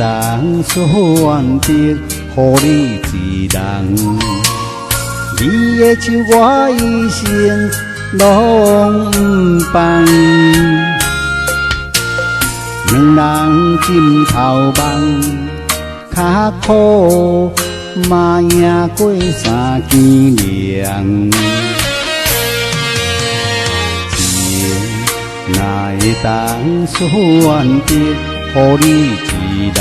當選擇予你一人，你的手我一生攏毋放。兩人枕頭夢，較苦嘛贏過三更涼。情若會當選擇予你一人，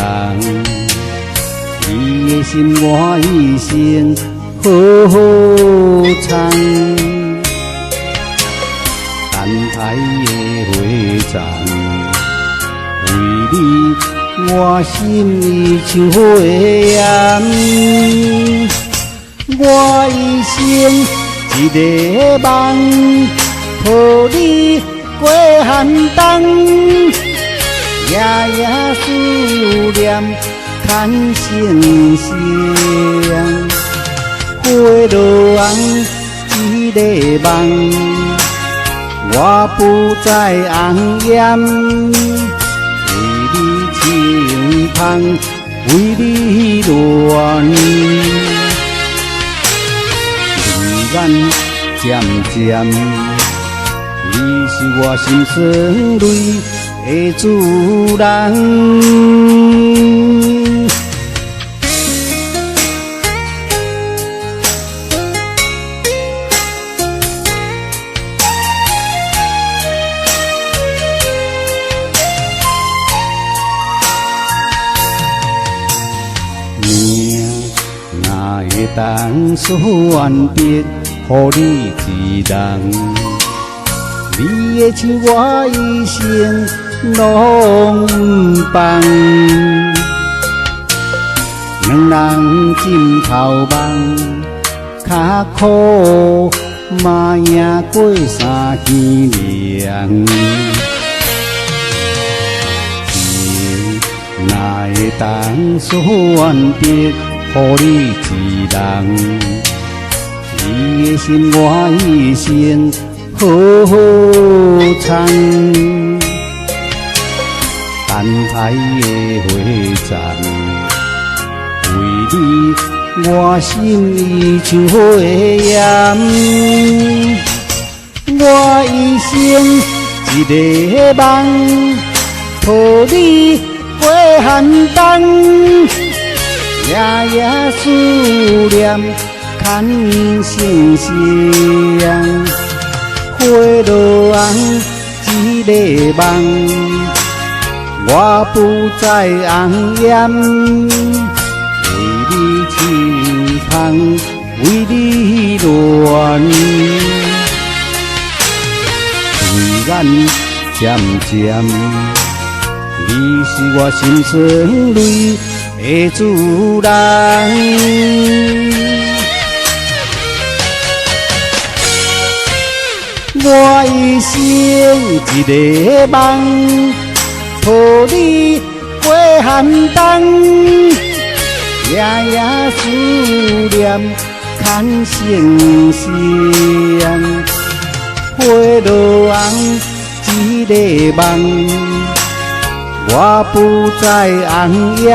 你的心我一生好好藏。等待的火葬，為你我心已像火焰。我一生一個夢，抱你過寒冬，夜夜思念牽成線。花落紅一個夢，我不再紅顏，為你穿芳，為你亂，淚眼漸漸，你是我心酸淚的主人。命若會當選擇予你一人，你的手我一生攏毋放。兩人枕頭夢，較苦嘛贏過三更涼。情若會當選擇予你一人，你的心我一生好好藏。等待的火葬，為你我心已像火焰。我一生一個夢，抱你過寒冬，夜夜思念牽成線。花落紅一個夢，我不再紅顏，為你穿芳，為你亂，淚眼漸漸，你是我心酸淚的主人。我一生一個夢，抱你過寒冬，夜夜思念牽成線。花落紅一個夢，我不再紅顏，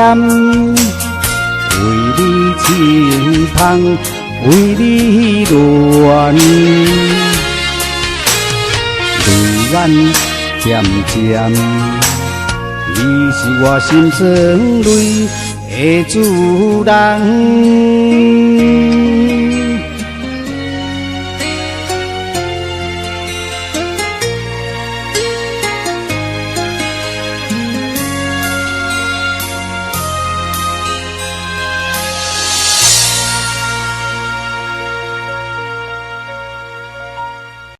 為你穿芳，為你亂，淚眼漸漸，你是我心酸淚的主人。